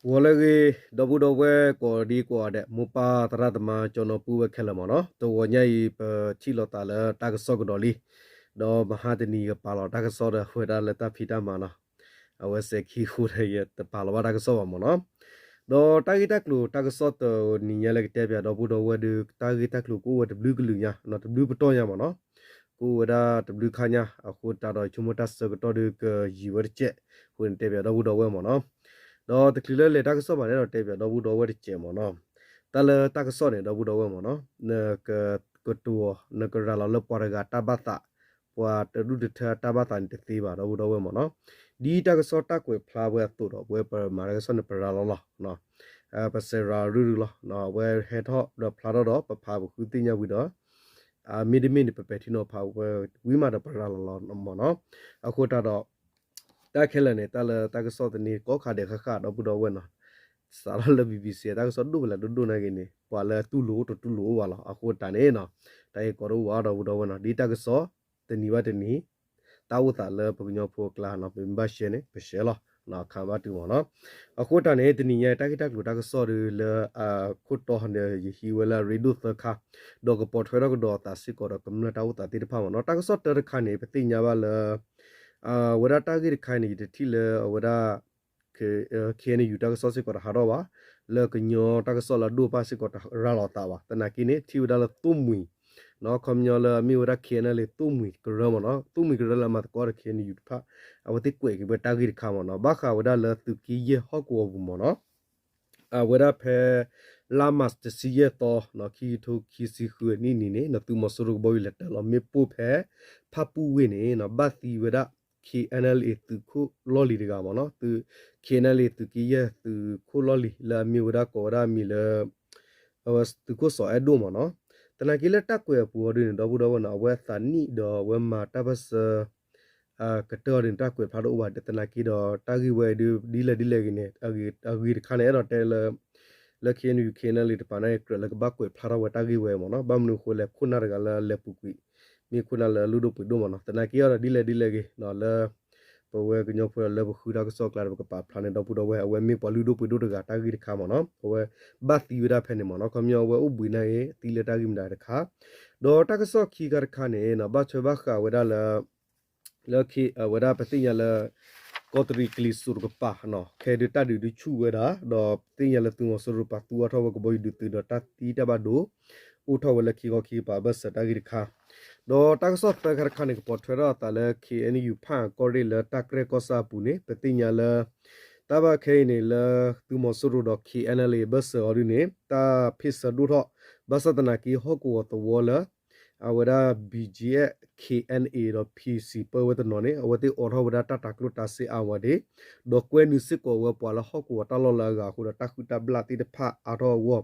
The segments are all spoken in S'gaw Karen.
ဂီၤလၢအဂ့ၤ ဒီပုၢ်ဒီဝဲၢ်ကိးဒံကိးဂၤဒဲး မိၢ်ပၢ်သရၣ်သမါ ကၠီနီၤပုၢ်ဝဲၢ်ခဲလၢာ်မ့ၢ်နီၤ, တဂီၤညါအံၤ ပထံၣ်လိာ်သးလၢတၢ်ကစီၣ်ကဒီးလံ, ဒီးမဟါတနံၤကပာ်လီၤတၢ်ကစီၣ်ဒီး အဝဲဒၣ်လၢတၢ်ဖံးတၢ်မၤနီၤ, အဝဲစဲးခံဃိဒီး ယတပာ်လီၤဘၣ်တၢ်ကစီၣ်ဘၣ်မ့ၢ်နီၤ, ဒီးတၢ်ဂ့ၢ်တၢ်ကျိၤတၢ်ကစီၣ်တနံၤညါလၢကတဲပၠးဒီပုၢ်ဒီဝဲၢ်ဒီး တၢ်ဂ့ၢ်တၢ်ကျိၤကအိၣ်ဝဲတဘျုးကလုာ်ညါ, တဘျုးပတီၢ်ညါမ့ၢ်နီၤ, ကအိၣ်ဝဲဒၣ်တဘျုးခါညါ အဃိသတးဒီး ယဆိကမိၣ်တၢ်ဆၢကတီၢ်ဒီးကယံာ်ဝဲတစဲး အဃိန့ၣ်တဲပၠးဒီပုၢ်ဒီဝဲၢ်မ့ၢ်နီၤ, ဒီးတချုးလၢလဲၤတၢ်ကစီၣ်ဘၣ်န့ၣ်ဒီး တဲပၠးဒီပုၢ်ဒီဝဲၢ်တစဲးမ့ၢ်နီၤ, တၢ်လၢတၢ်ကစီၣ်န့ၣ် ဒီပုၢ်ဒီဝဲၢ်မ့ၢ်နီၤ, နက ကတိၤ နကရၤလီၤလၢပှၤတဂၤတၢ်ဘၣ်သး, ပှၤတဒူၣ်တထၢတၢ်ဘၣ်သးန့ၣ်တသ့ဘၣ် ဒီပုၢ်ဒီဝဲၢ်မ့ၢ်နီၤ, ဒ်တၢ်ကစီၣ်တၢ်ကွဲးဖျါဝဲအသိးဒီး ပဝဲပမၤတၢ်ကစီၣ်န့ၣ် ပရၤလီၤလီၤ ပစဲးရၤရုၢ်ရုၢ်လီၤ, အဝဲဟဲထီၣ်ဒီးဖျါထီၣ်ဒီး ပဖးပဃုသ့ၣ်ညါဝံၤဒီး မ့တမ့ၢ်န့ၣ် ပပဲာ်ထံနီၤဖးဝဲဝံၤမးဒီးပရၤလီၤလီၤမ့ၢ်နီၤ, အဃိသတးဒီး တၢ်ခဲလၢာ်န့ၣ် တၢ်လၢတၢ်ကစီၣ်သန့ကိးခါဒဲးဃၣ်ဃၣ် ဒီပုၢ်ဒီဝဲၢ်နီၤ, စးထီၣ်လၢ ဘီဘီစီ တၢ်ကစီၣ်ဒိၣ်ပလဲၣ်ဒိၣ်ဒိၣ်နာ်က့န့ၣ် ပှၤလၢတူၢ်လိာ်အိၣ်တတူၢ်လိာ်အိၣ်ဘၣ်လီၤ, အဃိသတးန့ၣ်နီၤ, တၢ်ဂ့ၢ်ကီတအိၣ်ဘၣ် ဒီပုၢ်ဒီဝဲၢ်နီၤ, ဒ်တၢ်ကစီၣ် တနံၤဘၣ်တနံၤ တၢ်အိၣ်သးလၢပကညီဖိအကျါနီၤ, ပမ့ၢ်ဘၣ်ရှဲန့ၣ် ပရှဲလီၤ အခါဘၣ်တုၤမ့ၢ်နီၤ, အဃိသတးန့ၣ် တနံၤညါတၢ်ဂ့ၢ်တၢ်ကျိၤတၢ်ကစီၣ်ဒီးလၢ ခိၣ်တီဒီး ယဟံးဝဲလၢအရ့ဒိၣ်သၢခါ, ဒီးကပိာ်ထွဲထီၣ်ကဒီးအသးစ့ၢ်ကီးဒီးကမျၢၢ်တၢ်အိၣ်သးသ့ၣ်တဖၣ်မ့ၢ်နီၤ, တၢ်ကစီၣ်တၢတခါန့ၣ် ပသ့ၣ်ညါဘၣ်လၢ အဝဲဒၣ်တၢ်ဂ့ၢ်တခါန့ၣ် ယတထံၣ်လၢအဝဲဒၣ် ခ့ၣ်အဲၣ်ယူၣ် တၢ်ကစီၣ်စ့ၢ်ကီးတဟးထီၣ်ဘၣ်, လၢကညီတၢ်ကစီၣ်လၢအဒိၣ်အပၢ်စ့ၢ်ကီးတရၤလီၤသးဘၣ်, သနာ်က့န့ၣ် ထံၣ်ဝဲဒၣ်လၢသိၣ်မှံၤ ခီပညီလၢအမ့ၢ်ဝဲဒၣ် ခ့ၣ်အဲၣ်ယူၣ် သိၣ်မှံၤကရၢမ့ၢ်နီၤ, သိၣ်မှံၤကရၢလၢအမၤသကိးဒီး ခ့ၣ်အဲၣ်ယူၣ် တဖၣ် အဝဲသ့ၣ်ကွဲးက့ၤဝဲတၢ်ဂ့ၢ်တခါမ့ၢ်နီၤ, ဘၣ်ဃးဝဲဒၣ်လၢသုးက့ယဲၢ်ဟီၣ်ကဝီၤပူၤမ့ၢ်နီၤ, အဝဲဒၣ်ဖဲ လါမးတဆံယဲၢ်သီ ခံကထိခံဆံဃုအနံၣ်န့ၣ် သုးမီၤစိရိၤကဘီယူၤလဲၤတၢၤလီၤမ့ၣ်ပိၢ်ဖဲ ဖၣ်ပူၣ်ဝ့ၢ်န့ၣ် ဘၣ်သံဝဲဒၣ် ခ့ၣ်အဲၣ်ယူၣ် သုးခိၣ်လီၢ်လံၤတဂၤမ့ၢ်နီၤ, ခ့ၣ်အဲၣ်ယူၣ် သုးက့ယဲၢ်သုးခိၣ်လီၢ်လံၤ လၢအမ့ၢ်ဝဲဒၣ်ကိးဝဲဒၣ်အမံၤလၢ အဝဲသုးခိၣ်စီၤအဲၣ်ဒိၣ်မ့ၢ်နီၤ, သနာ်က့လၢတၢ်ကွဲးအပူၤအီၤဒ်န့ၣ် ဒီပုၢ်ဒီဝဲၢ်နီၤ အဝဲအသးနံၣ်ဒီးအဝဲမၤတၢ်ပၢၢ်ဆၢ ကတၢၢ်အီၤဒ်န့ၣ် တၢ်ကွဲးဖျါတအိၣ်ဘၣ်, သနာ်က့ဒီးတၢ်ဂ့ၢ်ဝဲဒ်လဲၣ်ဒ်လဲၣ်ဂ့ၤန့ၣ် အဂ့ၤတခါန့ၣ် အဲၣ်ဒိးတဲလၢ လၢ ခ့ၣ်အဲၣ်ယူၣ် ခ့ၣ်အဲၣ်ယူၣ် တပၤန့ၣ် ကြၢးလၢကဘၣ်ကွဲးဖျါထီၣ်ဝဲတၢ်ဂ့ၢ်ဝဲမ့ၢ်နီၤ, ဘၣ်မနုၤအဃိလဲၣ် ခိၣ်နၢ်တဂၤလၢလဲၤပူၤကွံာ် မ့ၢ်ခိၣ်နၢ်လၢလုၢ်ဒိၣ်ပှ့ၤဒိၣ်မ့ၢ်နီၤ, သနာ်က့အီၤဒီးဒ်လဲၣ်ဒ်လဲၣ်ဂ့ၤ လၢ ပဝဲကညီဖိလၢပဃုတၢ်ကစီၣ်အကျါဒီး ပကပာ်ဖျါန့ၣ် ဒီပုၢ်ဒီဝဲၢ် အဝဲမ့ၢ်ပှၤလုၢ်ဒိၣ်ပှ့ၤဒိၣ်တဂၤတၢ်ဂ့ၢ်တခါမ့ၢ်နီၤ, အဝဲဘၣ်သံဝဲဒၣ်ဖဲန့ၣ်မ့ၢ်နီၤ, ခီပညီအဝဲအိၣ်ဘှံးနာ်ဂ့ၤ သံလၢတၢ်ဂ့ၢ်မတၤတခါ, ဒီးတၢ်ကစီၣ်ခံခါတခါန့ၣ် ဘၣ်ထွဲဘၣ်ဃးဝဲဒၣ်လၢ လၢ ဝဲဒၣ်ပသ့ၣ်ညါလၢ ကီးတရံးကလံၤစိးတကပၤ ခဲဒုးတၢ်ဒုးဒုးဆူၣ်ဝဲဒၣ် ဒီးပသ့ၣ်ညါလၢသုးမီၤစိရိၤပာ်သူအါထီၣ်ဝဲကဘီယူၤဒုးသုးဒီးတၢ်သံတၢ်ဘၣ်ဒိ အိၣ်ထီၣ်ဝဲလၢခံခီခံကပၤအဘၢၣ်စၢၤတၢ်ဂ့ၢ်တခါ, ဒီးတၢ်ကစီၣ်သၢခါတခါန့ၣ် ကပိာ်ထွဲထီၣ်အသးလၢ ခ့ၣ်အဲၣ်ယူၣ် ဖၣ်အၣ်ကီၢ်ရ့ၣ်လၢတၢ်ကြဲၢ်ကီၢ်ဆၣ်အပူၤန့ၣ် ပသ့ၣ်ညါလၢ တၢ်ဘၣ်ခဲအံၤန့ၣ် လၢသုးမီၤစိရိၤဒီး ခ့ၣ်အဲၣ်ယူၣ် အဘၢၣ်စၢၤအီၤဒ်န့ၣ် တၢ်ဖ့ၣ်ဆၢဒိၣ်ထီၣ် ဘၣ်ဆၣ်သနာ်က့ဟီၣ်ကဝီၤသဝီလၢ အဝဲဒၣ် ဘီကၠံၣ်အ့ၣ် ခ့ၣ်အဲၣ်ယူၣ် ဒီး ပီၣ်စံၣ် ပၢဝဲတနီၤန့ၣ် အဝဲသ့ၣ်အိးထီၣ်ဝဲဒၣ်တၢ်တၤကျိၣ်တၤစ့အါဝဲဒၣ်, ဒီးကွဲနုာ်စ့ၢ်ကီးဝဲပှၤလၢဟီၣ်ကဝီၤတၢ်လီၢ်လၢအဂၤအဃိဒီး တၢ်ဃုတၢ်ဘျၣ်သ့ၣ်တဖၣ်အါထီၣ်အဂီၢ်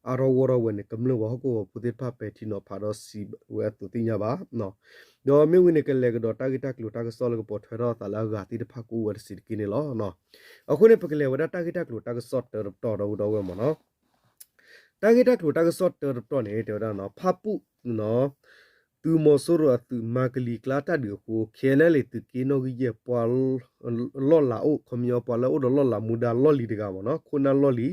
အါထီၣ်ဂီၢ်ထီၣ်ဝဲန့ၣ် ကမျၢၢ်ပှၤဟီၣ်ကဝီၤဖိသ့ၣ်တဖၣ်ပဲာ်ထံနီၤဖးဒီးစံးဝဲအသိးသ့ၣ်ညါဘၣ် ဒီးမ့ၢ်ဝံၤန့ၣ် ကလဲၤကဒီးတၢ်ဂ့ၢ်တၢ်ကျိၤတၢ်ကစီၣ်လၢကပိာ်ထွဲထီၣ်အသးလၢအဂၤသ့ၣ်တဖၣ်ကအိၣ်ဝဲတစဲးတက့ၢ်န့ၣ်လီၤ. အဃိန့ၣ် ပကလဲၤဝဲဒၣ်တၢ်ဂ့ၢ်တၢ်ကျိၤတၢ်ကစီၣ်တၢတပတီၢ်ဒီပုၢ်ဒီဝဲၢ်မ့ၢ်နီၤ, တၢ်ဂ့ၢ်တၢ်ကျိၤတၢ်ကစီၣ်တၢတပတီၢ်န့ၣ် တဲဝဲဒၣ်နီၤ ဖၣ်ပူၣ် သုးမီၤစိရိၤအသုးမၤကလံၤကျါတၢ်ဒုးအဃိ ခ့ၣ်အဲၣ်ယူၣ် သုးက့နီၣ်ဂံၢ်ယဲၢ် ပှၤလီၢ်လၤအိၣ် ခီပညီပှၤလၢအိၣ်ဒီးလီၢ်လၤမူဒါလီၢ်လံၤတဂၤမ့ၢ်နီၤ ခိၣ်နၢ်လီၢ်လံၤ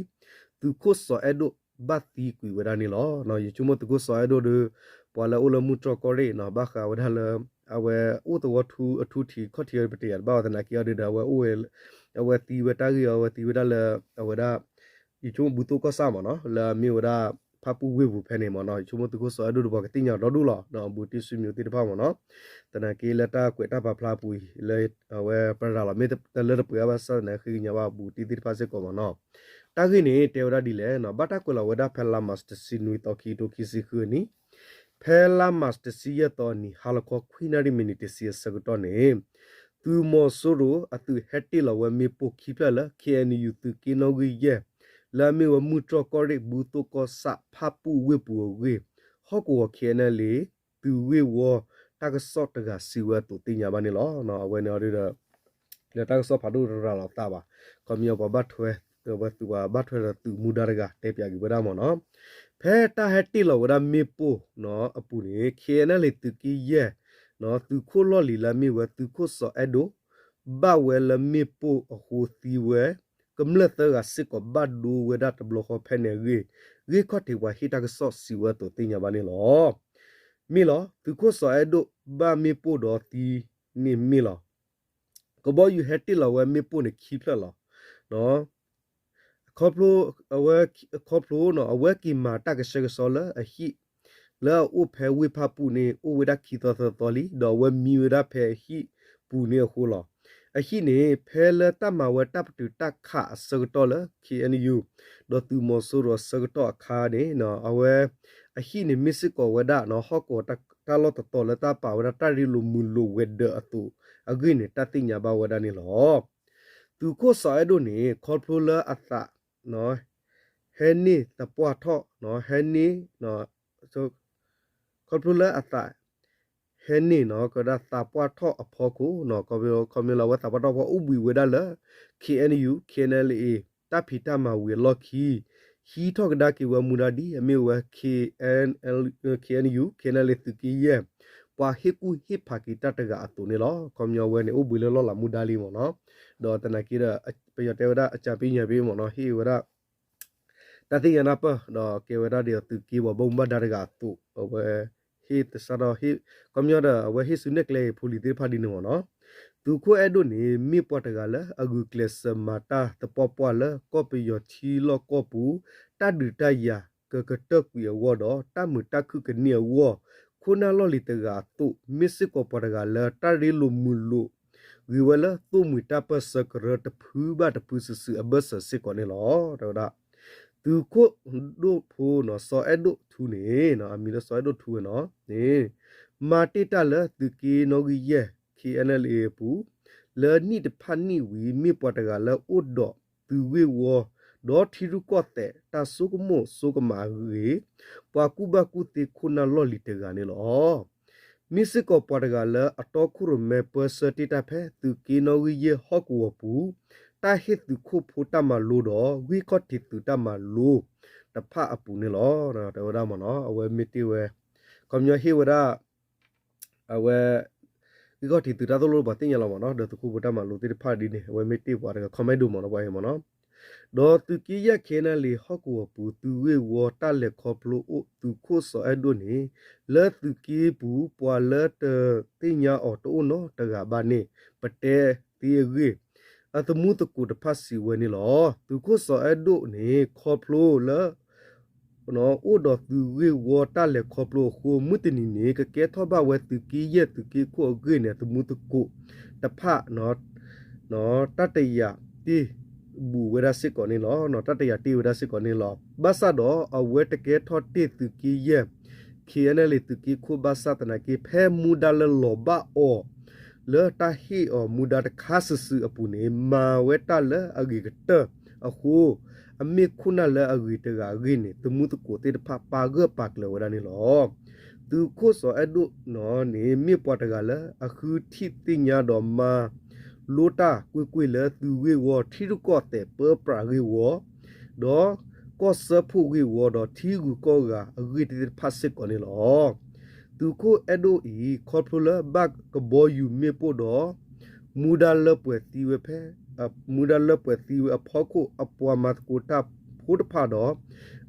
သုးခိၣ်စီၤအဲၣ်ဒိၣ် ဘၣ်သံကွံာ်ဝဲဒၣ်န့ၣ်လီၤ. ယဆိကမိၣ်သုးခိၣ်စီၤအဲၣ်ဒိၣ်ဒီး ပှၤလၢအိၣ်လၢမုၢ်တြီၢ်ကီၢ်ရ့ၣ်နီၤ ဘၣ်ဃးဝဲဒၣ်လၢ အဝဲအိၣ်သဝီထူအထူထံးခီၣ်ထံးအပတယၤတဘၣ်ဝဲသနာ်က့အီၤဒီး အဝဲအိၣ်ဝဲ အဝဲသံဝဲတၢ်ဂ့ၢ်အီၤ အဝဲသံဝဲဒၣ်လၢ အဝဲဒၣ် ယဆိကမိၣ်ဘူးသိၣ်ကီၢ်ဆၣ်မ့ၢ်နီၤ လၢအမ့ၢ်ဝဲဒၣ် ဖၣ်ပူၣ်ဝ့ၢ်ပူၤဖဲန့ၣ်မ့ၢ်နီၤ ယဆိကမိၣ်သုးခိၣ်စီၤအဲၣ်ဒိၣ်ဒီးပှၤကသ့ၣ်ညါဒီဒူၣ်လီၤ ဘူးတံၢ်စုမံၤသ့ၣ်တဖၣ်မ့ၢ်နီၤ သနာ်က့လၢတၢ်ကွဲးတၢ်ပာ်ဖျါအပူၤအံၤ လၢအဝဲပရၤလီၤမ့ၢ်တလၢတပှဲၤအါဘၣ်ဆၣ်သနာ်က့ဃ့ကညးဘၣ်ဘူးတံၢ်သ့ၣ်တဖၣ်စ့ၢ်ကီးမ့ၢ်နီၤ တၢ်ဂ့ၢ်န့ၣ် တဲဝဲဒၣ်ဒ်လဲၣ်နီၤ ဘၣ်တၢ်ကွဲးလီၤဝဲဒၣ်ဖဲလါမးတဆံနွံသီ ခံကထိခံဆံဃုအနံၣ် ဖဲလါမးတဆံယဲၢ်သီအနံၤ ဟါလီၤခီခွံနၣ်ရံၣ်မံးနံးတဆံအဆၢကတီၢ်န့ၣ် သုးမီၤစိရိၤအသုးဟဲတ့ၢ်လီၤဝဲမ့ၣ်ပိၢ်ခံဖျၢၣ်လၢ ခ့ၣ်အဲၣ်ယူၣ် သုးက့နီၣ်ဂံၢ်ယဲၢ် လၢအမ့ၢ်ဝဲမုၢ်တြီၢ်ကီၢ်ရ့ၣ် ဘူးသိၣ်ကီၢ်ဆၣ် ဖၣ်ပူၣ်ဝ့ၢ်ပူၤအဂ့ၢ် ဟီၣ်ကဝီၤ ခ့ၣ်အဲၣ်ယူၣ် သုးဂ့ၢ်ဝီ တၢ်ကစီၣ်တဂၤစံးဝဲအသိးသ့ၣ်ညါဘၣ်န့ၣ်လီၤ. အဝဲန့ၣ်အီၤဒီး လၢတၢ်ကစီၣ်ဖးဒိၣ်တရၤလီၤသးဘၣ် ခီပညီပှၤဘၣ်ထွဲ ဝဲသုးပှၤဘၣ်ထွဲဒီးသုးမူဒါတဂၤတဲပၠးက့ၤဝဲဒၣ်မ့ၢ်နီၤ ဖဲတၢ်ဟဲတ့ၢ်လီၤဝဲဒၣ်မ့ၣ်ပိၢ်အပူၤန့ၣ် ခ့ၣ်အဲၣ်ယူၣ် သုးက့ယဲၢ် သုးခိၣ်လီၢ်လံၤလၢအမ့ၢ်ဝဲသုးခိၣ်စီၤအဲၣ်ဒိၣ် ဘၣ်ဝဲလၢမ့ၣ်ပိၢ်အဃိသံဝဲ ကမျၢၢ်သၢဂၤစ့ၢ်ကီးဘၣ်ဒိဝဲဒၣ်တဘျီဃီဖဲန့ၣ်အဂ့ၢ် ဂ့ၢ်ခီၣ်ထံးပှၤဟ့ၣ်တၢ်ကစီၣ်စံးဝဲအသိးသ့ၣ်ညါဘၣ်န့ၣ်လီၤ. မ့ၢ်လီၤ သုးခိၣ်စီၤအဲၣ်ဒိၣ်ဘၣ်မ့ၣ်ပိၢ်ဒီးသံန့ၣ်မ့ၢ်လီၤ. ကဘီယူၤဟဲတ့ၢ်လီၤဝဲမ့ၣ်ပိၢ်န့ၣ်ခံဖျၢၣ်လီၤ. ခီဖျိ အဝဲ ခီဖျိနီၤ အဝဲက့ၤမၤတၢ်ကဆှဲကဆှီလၢအဟံၣ် လၢအအိၣ်ဖဲဝ့ၢ်ဖၣ်ပူၣ်န့ၣ် အိၣ်ဝဲဒၣ်ခံသီသၢသီလံ ဒီးအဝဲမံဝဲဒၣ်ဖဲအဟံၣ်ပူၤန့ၣ်အဃိလီၤ. အဟံၣ်န့ၣ် ဖဲလၢတၢ်မၤဝဲတၢ်ပတုာ်တၢ်ခးအဆၢကတီၢ်လၢ ခ့ၣ်အဲၣ်ယူၣ် ဒီးသုးမီၤစိရိၤအဆၢကတီၢ်အခါန့ၣ် အဝဲ အဟံၣ်န့ၣ်မ့ၢ်စ့ၢ်ကီးဝဲဒၣ် ဟီၣ်ကဝီၤတၢ်ရ့လိာ်မုာ်လိာ်ဝဲၤဒၢးအသိးအဂ့ၢ်န့ၣ် တၢ်သ့ၣ်ညါဘၣ်ဝဲဒၣ်န့ၣ်လီၤ. သုးခိၣ်စီၤအဲၣ်ဒိၣ်န့ၣ် ခီဖျိလၢအသး ဟဲန့ၢ်သပှၢ်ထီၣ် ဟဲန့ၢ် ခီဖျိလၢအသး ဟဲန့ၢ်နီၤ ကဒၣ်သးပှၢ်ထီၣ်အဖီခိၣ် ခီမ့ၢ်လၢအဝဲသးပှၢ်ထီၣ်ဖီအိၣ်ဘှံးဝဲဒၣ်လၢ ခ့ၣ်အဲၣ်ယူၣ် ခ့ၣ်အဲၣ်အလ်အ့ တၢ်ဖံးတၢ်မၤဝံၤအလီၢ်ခံ ဟံးထီၣ်ကဒါက့ၤဝဲမူဒါဒ်အမ့ၢ်ဝဲ ခ့ၣ်အဲၣ်ယူၣ် ခ့ၣ်အဲၣ်အလ်အ့ သုးက့ယဲၢ် ပှၤဟ့ၣ်ကူၣ်ဟ့ၣ်ဖးက့ၤတၢ်တဂၤအသိးန့ၣ်လီၤ. ခီပညီဝဲန့ၣ် အိၣ်ဘှံးလၢလီၢ်လၤမူဒါလံမ့ၢ်နီၤ. ဒီးသနာ်က့ဒီး ပယီၤတဲဝဲဒၣ် အကြံပေးညံပေးမ့ၢ်နီၤ ဟ့ၣ်ဝဲဒၣ် တၢ်သ့ၣ်ညါနၢ်ပၢၢ် ဒီးကဲဝဲဒၣ်ဒီးသုးက့ပှၤဘၣ်မူဘၣ်ဒါတဂၤအသိး အဝဲ ဟ့ၣ်သဆၣ်ထီၣ် ခီပညီဒီး အဝဲဟ့ၣ်ဆူနဲၣ်ကျဲအံၤဖိလံၤသ့ၣ်တဖၣ်ဒ်န့ၣ်မ့ၢ်နီၤ. သုးခိၣ်အဲၣ်ဒိၣ်န့ၣ် မ့ၢ်ပှၤတဂၤလၢအဂုာ်ကျဲးစၢးမၤတၢ်သပှၢ်ပှၢ်လၢကီၢ်ပယီၤထံလီၢ်ကီၢ်ပူၤ တၢ်ဒုးတၢ်ယၤကကတၢၢ်ကွံာ်အဂီၢ်ဒီး တၢ်မုာ်တၢ်ခုၣ်ကန့ၢ်အဂီၢ် ခိၣ်နၢ်လီၢ်လံၤတဂၤအသိး မ့ၢ်စ့ၢ်ကီးပှၤတဂၤလၢတၢ်ရ့လိာ်မုာ်လိာ် ဂ့ၤဝဲလၢသိၣ်မှံၤတၢ်ပၢၢ်ဆၢကရၢတဖုဘၣ်တဖုစုာ်စုာ်အဘၢၣ်စၢၤစ့ၢ်ကီးန့ၣ်လီၤ. တဲဝဲဒၣ် သုးခိၣ်ဒိၣ်ဖိနီၤ စီၤအဲၣ်ဒိၣ်ထူန့ၣ် အမံၤလၢစီၤအဲၣ်ဒိၣ်ထူဝဲနီၤန့ၣ် မၤတ့ၢ်တၢ်လၢသုးက့နီၣ်ဂံၢ်ယဲၢ် ခ့ၣ်အဲၣ်အလ်အ့အပူၤ လၢနံၣ်တဖၣ်နံၣ်ဝံၤ မ့ၢ်ပှၤတဂၤလၢအိၣ်ဒီးသုးဂ့ၢ်ဝီ ဒီးထံရူၢ်ကီၢ်သဲးတၢ်ဆိကမိၣ်ဆိကမးအဂ့ၢ် ပှၤကူၣ်ဘၣ်ကူၣ်သ့ခိၣ်နၢ်လီၢ်လံၤတဂၤန့ၣ်လီၤ. မ့ၢ်စ့ၢ်ကီးပှၤတဂၤလၢအတီခိၣ်ရိၣ်မဲပၢဆှၢတ့ၢ်တၢ်ဖဲသုးက့နီၣ်ဂံၢ်ယဲၢ်ဟီၣ်ကဝီၤပူၤ တၢ်ဟ့ၣ်သုးခိၣ်ဖိတၢ်မၤလိဒီး ဂံၢ်ခီၣ်ထံးသုးတၢ်မၤလိတဖၣ်အပူၤန့ၣ်လီၤ. တဲဝဲဒၣ်မ့ၢ်နီၤ အဝဲမ့ၢ်တ့ၢ်ဝဲ ခီပညီဟ့ၣ်ဝဲဒၣ် အဝဲ ဂံၢ်ခီၣ်ထံးသုးတၢ်သိၣ်လိပှၤသ့ၣ်ညါလီၤမ့ၢ်နီၤ ဒီးသုးခိၣ်ဖိတၢ်မၤလိသ့ၣ်တဖၣ်ဒ်န့ၣ် အဝဲမ့ၢ်တ့ၢ်ပှၤတဂၤ comment ဒိၣ်မ့ၢ်နီၤပှၤအံၤမ့ၢ်နီၤ ဒီးသုးက့ယဲၢ် ခ့ၣ်အဲၣ်အလ်အ့ ဟီၣ်ကဝီၤပူၤ သုးဂ့ၢ်ဝီတၢ်လဲၤခီဖျိအိၣ်သုးခိၣ်စီၤအဲၣ်ဒိၣ်န့ၣ် လၢသုးက့ပူၤ ပှၤလၢတသ့ၣ်ညါအီၤတအိၣ်နီတဂၤဘၣ်န့ၣ် ပတဲသ့အဂ့ၢ် အသမူသကိးတဖၣ်စံးဝဲန့ၣ်လီၤ. သုးခိၣ်စီၤအဲၣ်ဒိၣ်န့ၣ် ခီဖျိလၢ အိၣ်ဒီးသုးဂ့ၢ်ဝီတၢ်လဲၤခီဖျိအဃိ မုၢ်တနံၤန့ၣ် ကကဲထီၣ်ဘၣ်ဝဲသုးက့ယဲၢ်သုးက့ခိၣ်အဂ့ၢ်န့ၣ် အသမူသကိးတဖၣ် တၢ်တယာ်တ့ၢ်ဘူးဝဲဒၣ်စ့ၢ်ကီးန့ၣ်လီၤ. တၢ်တယာ်တ့ၢ်ဝဲဒၣ်စ့ၢ်ကီးန့ၣ်လီၤ. ဘၣ်ဆၣ်ဒီးအဝဲတကဲထီၣ်တ့ၢ်သုးက့ယဲၢ် ခ့ၣ်အဲၣ်အလ်အ့ သုးက့ခိၣ်ဘၣ်ဆၣ်သနာ်က့ ဖဲမူဒါလၢလီၤဘၣ်အီၤ လၢတၢ်ဟ့ၣ်အီၤမူဒါတခါစုာ်စုာ်အပူၤန့ၣ် မၤဝဲတၢ်လၢအဂ့ၤကတၢၢ်အဃိ အမ့ၢ်ခိၣ်နၢ်လၢအဂ့ၤတဂၤအဂ့ၢ်န့ၣ် သမူသကိးသ့ၣ်တဖၣ်ပာ်ဂၢၢ်ပာ်ကျၢၤဝဲဒၣ်န့ၣ်လီၤ. သုးခိၣ်စီၤအဲၣ်ဒိၣ်န့ၣ် မ့ၢ်ပှၤတဂၤလၢအဃုထံၣ်သ့ၣ်ညါဒီးမၤလိတၢ်ကွ့ၢ်ကွ့ၢ်လၢသုးဂ့ၢ်ဝီ ထံရူၢ်ကီၢ်သဲးပၢပြးဂ့ၢ်ဝီ ဒီးကီၢ်စၢဖှိၣ်ဂ့ၢ်ဝီ ဒီးထံဂုၤကီၢ်ဂၤအဂ့ၢ်သ့ၣ်တဖၣ်စ့ၢ်ကီးန့ၣ်လီၤ. သုးခိၣ်အဲၣ်ဒိၣ်အံၤ ခီဖျိလၢဘၣ်ကဘီယူၤမ့ၣ်ပိၢ်ဒီး မူဒါလၢပှဲၤသံဝဲဖဲ မူဒါလၢပှဲၤသံဝဲအဖီခိၣ် အပှၤမၤသကိးတၢ်ဖိတဖၣ်ဒီး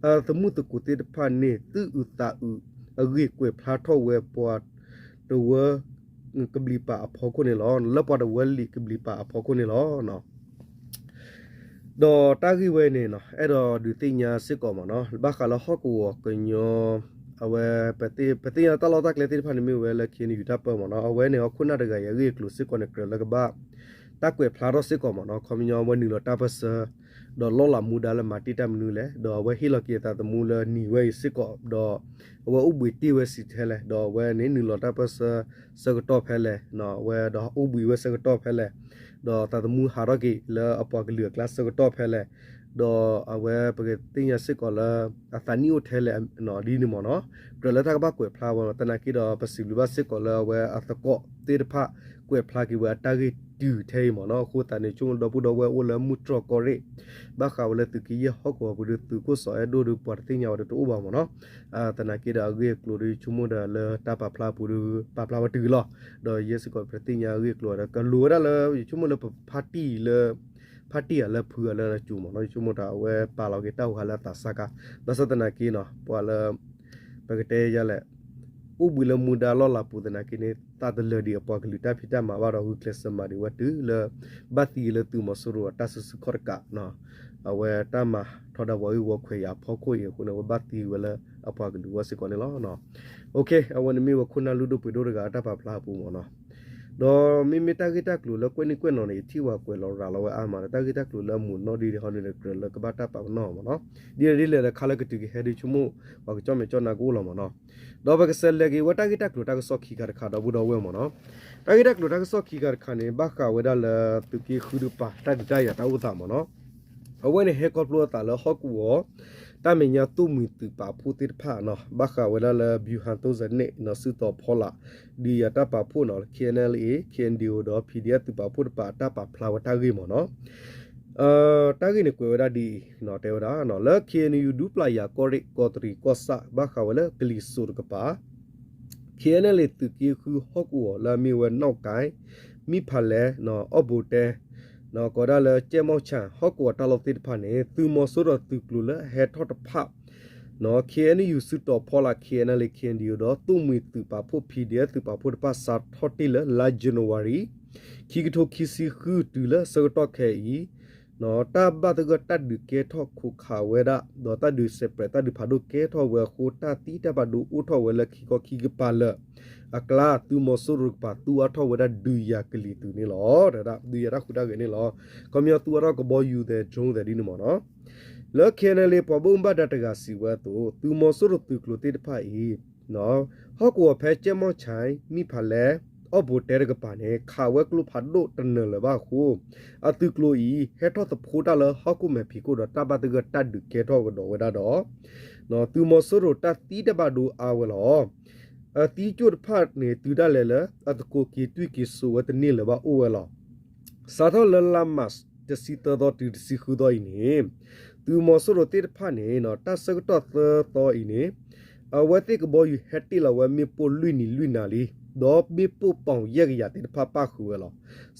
အသမူသကိးသ့ၣ်တဖၣ်န့ၣ် သုးအုးသးအုးအဂ့ၢ် ကွဲးဖျါထီၣ်ဝဲပှၤတဝၢကဘျံးပၤအဖီခိၣ်န့ၣ်လီၤ. လၢပှၤတဝၢလံာ်ကဘျံးပၤအဖီခိၣ်န့ၣ်လီၤ. ဒီးတၢ်ဂ့ၢ်ဝဲန့ၣ် အဲၣ်ဒိးဒုးသ့ၣ်ညါစ့ၢ်ကီးမ့ၢ်နီၤ ဘၣ်ဃးလၢဟီၣ်ကဝီၤကညီ အဝဲ ပသ့ၣ်ညါတၢ်လီၢ်တၢ်ကျဲသ့ၣ်တဖၣ်န့ၣ်မ့ၢ်ဝဲလၢ ခ့ၣ်အဲၣ်ယူၣ် တၢ်ပၢမ့ၢ်နီၤ အဝဲန့ၣ် ဟီၣ်ခိၣ်နၢ်တဂၤအံၤအဂ့ၢ်အကျိၤစ့ၢ်ကီးန့ၣ် ကြၢးလၢကဘၣ် တၢ်ကွဲးဖျါထီၣ်စ့ၢ်ကီးမ့ၢ်နီၤ ခီပညီဝဲနုာ်လီၤတၢ်ပၢၢ်ဆၢ ဒီးလီၢ်လၤမူဒါလၢမၤတ့ၢ်တၢ်မနုၤလဲၣ် ဒီးအဝဲဟ့ၣ်လီၤက့ၤအသးသမူလၢနံၤဝဲအံၤစ့ၢ်ကီး ဒီး အဝဲအိၣ်ဘှံးတ့ၢ်ဝဲဆံးထဲလဲၣ် ဒီးအဝဲန့ၣ်နုာ်လီၤတၢ်ပၢၢ်ဆၢဆၢကတီၢ်ဖဲလဲၣ် အဝဲဒီးအိၣ်ဘှံးဝဲဆၢကတီၢ်ဖဲလဲၣ် ဒီးသးသမူဟးထီၣ်က့ၤလၢအပှၤကလုာ်အကျါဆၢကတီၢ်ဖဲလဲၣ် ဒီးအဝဲပကသ့ၣ်ညါစ့ၢ်ကီးလၢ အသးနံၣ်အိၣ်ထဲလဲၣ် ဒ်န့ၣ်မ့ၢ်နီၤ ကြၢးလၢတၢ်ကဘၣ်ကွဲးဖျါဝဲ သနာ်က့ဒီး ပစံးဘျုးဘၣ်စ့ၢ်ကီးလၢအဝဲအသကိးသ့ၣ်တဖၣ် ကွဲးဖျါက့ၤဝဲအတၢ်ဂ့ၢ်တုၤထဲအံၤမ့ၢ်နီၤ အဃိသတးန့ၣ် ဆိကမိၣ်ဒီပုၢ်ဒီဝဲၢ်အိၣ်လၢမုၢ်တြီၢ်ကီၢ်ရ့ၣ် ဘၣ်ဃးဝဲလၢသုးက့ယဲၢ်ဟီၣ်ကဝီၤပူၤဒီး သုးခိၣ်စီၤအဲၣ်ဒိၣ်ဒီးပှၤတသ့ၣ်ညါဝဲဒီးတအိၣ်ဘၣ်မ့ၢ်နီၤ သနာ်က့ဒီးအဂ့ၢ်အကျိၤဒီး ယဆိကမိၣ်ဒီးလၢတၢ်ပာ်ဖျါအပူၤဒီး ပာ်ဖျါဝဲတုၤလီၤ ဒီးယဲစ့ၢ်ကီးပတသ့ၣ်ညါအဂ့ၢ်အကျိၤဒီး ကလိၤဝဲဒၣ်လၢ ယဆိကမိၣ်လၢပဖါတံၢ်လၢ ဖ ဖးတံၢ်အလၢဖုအလၢကၠိမ့ၢ်နီၤ, ယဆိကမိၣ်တၢ်အဝဲပာ်လီၤက့ၤတၢ်ဟူးဟးလၢအသးစၢ်ကါ, ဘၣ်ဆၣ်သနာ်က့နီၤ ပှၤလၢ ပကတဲယဲလဲၣ် အိၣ်ဘှံးလၢမူဒါလီၢ်လၤပူၤသနာ်က့န့ၣ် သးတလၢာ်ဒံးအပှၤကလုာ်တၢ်ဖံးတၢ်မၤဘၣ်ဒီး ဂုာ်ကျဲးစၢးမၤဒံးဝဲတုၤလၢ ဘၣ်သံလၢသုးမီၤစိရိၤအတၢ်စုဆူၣ်ခီၣ်တကးနီၤ, အဝဲတၢ်မၤထီဒါပှၤဂ့ၢ်ဝီခွဲးယာ်အဖီခိၣ်အံၤအဃိန့ၣ် အဝဲဘၣ်သံဝဲလၢအပှၤကလုာ်အဂီၢ်စ့ၢ်ကီးန့ၣ်လီၤ. အဝဲန့ၣ်မ့ၢ်ဝဲခိၣ်နၢ်လုၢ်ဒိၣ်ပှ့ၤဒိၣ်တဂၤအတၢ်ပာ်ဖျါအပူၤမ့ၢ်နီၤ. ဒီးမ့မ့ၢ်တၢ်ဂ့ၢ်တၢ်ကျိၤလၢကွဲးနံၣ်ကွဲးနီၤန့ၣ် ယထံၣ်ဝဲကွဲးလီၤရၤလီၤဝဲအါမးဒီး တၢ်ဂ့ၢ်တၢ်ကျိၤလၢအမုာ်နီၣ်ဒံးဒံးဟီန့ၣ်ဒီး ကြၢးလၢကဘၣ်တၢ်ပာ်ပနီၣ်မ့ၢ်နီၤ. ဒ်လဲၣ်ဒ်လဲၣ်ဒီး ခါလၢကတုၤကဟဲဒုးဆိကမိၣ် ပှၤကကၠီၣ်မဲာ်ကၠီၣ်နါကအိၣ်လီၤမ့ၢ်နီၤ. ဒီးပကစးလဲၤက့ၤဝဲတၢ်ဂ့ၢ်တၢ်ကျိၤတၢ်ကစီၣ်ခံခါတခါ ဒီပုၢ်ဒီဝဲၢ်မ့ၢ်နီၤ. တၢ်ဂ့ၢ်တၢ်ကျိၤတၢ်ကစီၣ်ခံခါတခါန့ၣ် ဘၣ်ဃးဝဲဒၣ်လၢသုးက့ဃုတကပၤ တၢ်ဒုးတၢ်ယၤတၢ်အိၣ်သးမ့ၢ်နီၤ. အဝဲန့ၣ်ဟဲခီဖျိအသးလၢဟီၣ်ကဝီၤ တၢ်မဲာ်ညါသိၣ်မှံၤသုးပာ်ဖှိၣ်သ့ၣ်တဖၣ်နီၤ, ဘၣ်ဃးဝဲဒၣ်လၢ ဗျူဟာသုးစဲန့ၣ်နီၤ စုတီၤဖီလာ် ဒုးယၤတၢ်ပာ်ဖှိၣ်နီၤ လၢ ခ့ၣ်အဲၣ်အၣ်အၣ်လ်အ့ ခ့ၣ်အဲၣ်အၣ်ဒီး ပီၣ်ဒီအၣ်ပာ်ဖှိၣ်တကပၤ တၢ်ပာ်ဖျါဝဲတၢ်ဂ့ၢ်မ့ၢ်နီၤ. တၢ်ဂ့ၢ်န့ၣ်ကွဲးဝဲဒၣ်ဒ်အံၤနီၤ, တဲဝဲဒၣ် လၢ ခ့ၣ်အဲၣ်ယူၣ် ဒူပျၢ်ယၤကီၢ်ရ့ၣ် ကီးတရံးကီၢ်ဆၣ် ဘၣ်ဃးဝဲလၢကလံၤစိးတကပၤ ခ့ၣ်အဲၣ်အၣ်အၣ်လ်အ့ သုးက့ဃုဟီၣ်ကဝီၤလၢအမ့ၢ်ဝဲနီၣ်ကၣ် မံဖးလဲၣ် အီၣ်ဘိးတဲ ကိးဒၣ်လၢကၠဲၣ်မီၣ်ဆၣ် ဟီၣ်ကဝီၤတၢ်လီၢ်သ့ၣ်တဖၣ်န့ၣ် သုးမီၤစိရိၤသုးကျိၤလၢအဟဲထီၣ်တဖၣ် ခ့ၣ်အဲၣ်ယူၣ် စုတီၤဖီလာ် ခ့ၣ်အဲၣ်အၣ်အၣ်လ်အ့ ခ့ၣ်အဲၣ်အၣ်ဒီး သိၣ်မှံၤသုးပာ်ဖှိၣ် ပီၣ်ဒီအၣ် သုးပာ်ဖှိၣ်တဖၣ် စးထီၣ်တ့ၢ်လၢလါယနူၤအါရံၤ ခံကထိခံဆံဃု တုၤလၢဆၢကတီၢ်ခဲအံၤ တၢ်ဘၣ်သဂၢၢ်တၢ်ဒုးကဲထီၣ်ခိးခးဝဲဒၣ် ဒီးတၢ်ဒုးစဲးပြဲးတၢ်ဒုးဖးဒိၣ်ကဲထီၣ်ဝဲအဃိ တၢ်သံတၢ်ဘၣ်ဒိအိၣ်ထီၣ်ဝဲလၢခံခီခံကပၤလၢာ်အကျါ သုးမီၤစိရိၤတကပၤ သူအါထီၣ်ဝဲဒၣ်ဒုးယၤကလံၤသုးန့ၣ်လီၤ. ဒုးယၤတၢ်ဟူးတၢ်ဂဲၤန့ၣ်လီၤ. ခီပညီသူအါထီၣ်ကဘီယူၤသဲး drone သဲးဒ်န့ၣ်မ့ၢ်နီၤ. လၢ ခ့ၣ်အဲၣ်အၣ်အၣ်လ်အ့ ပှၤဘၣ်မူဘၣ်ဒါတဂၤစံးဝဲအသိး သုးမီၤစိရိၤသုးကျိၤသ့ၣ်တဖၣ်အံၤ ဟီၣ်ကဝီၤဖဲကၠဲၣ်မီၣ်ဆၣ် မံဖးလဲၣ် အီၣ်ဘိးတဲတကပၤန့ၣ် ခးဝဲကျိဖးဒိၣ်တနၢၤလၢၤဘၣ်အဃိ အသုးကျိၤအံၤ ဟဲထီၣ်သဖှိတၢ်လၢဟီၣ်ခိၣ်မဲာ်ဖံးခိၣ်ဒီး တၢ်ဘၣ်သဂၢၢ်တၢ်ဒုးကဲထီၣ်ကဒီးဝဲဒၣ်ဒီး သုးမီၤစိရိၤတၢ်သံတၢ်ဘၣ်ဒိအါဝဲလီၤ. အသံကၠိၣ်တဖၣ်န့ၣ် တုၤဒၣ်လဲာ်လၢအသကိးက့ၤတွံၢ်က့ၤစိာ်ဝဲတန့ၢ်လၢၤဘၣ်အိၣ်ဝဲလီၤ. စးထီၣ်လၢလါမၢ်ၡး တဆံသၢသီတုၤတဆံဃုသီအံၤန့ၣ် သုးမီၤစိရိၤသ့ၣ်တဖၣ်န့ၣ် တၢ်ဆၢကတီၢ်သၢသီအံၤန့ၣ် အဝဲသ့ၣ်ကဘီယူၤဟဲတ့ၢ်လီၤဝဲမ့ၣ်ပိၢ်လွံၢ်နံၤလွံၢ်နၤလံ, ဒီးမ့ၣ်ပိၢ်ပီၣ်ယဲၢ်ကယၤသ့ၣ်တဖၣ်ပၣ်ဃုာ်ဝဲလီၤ.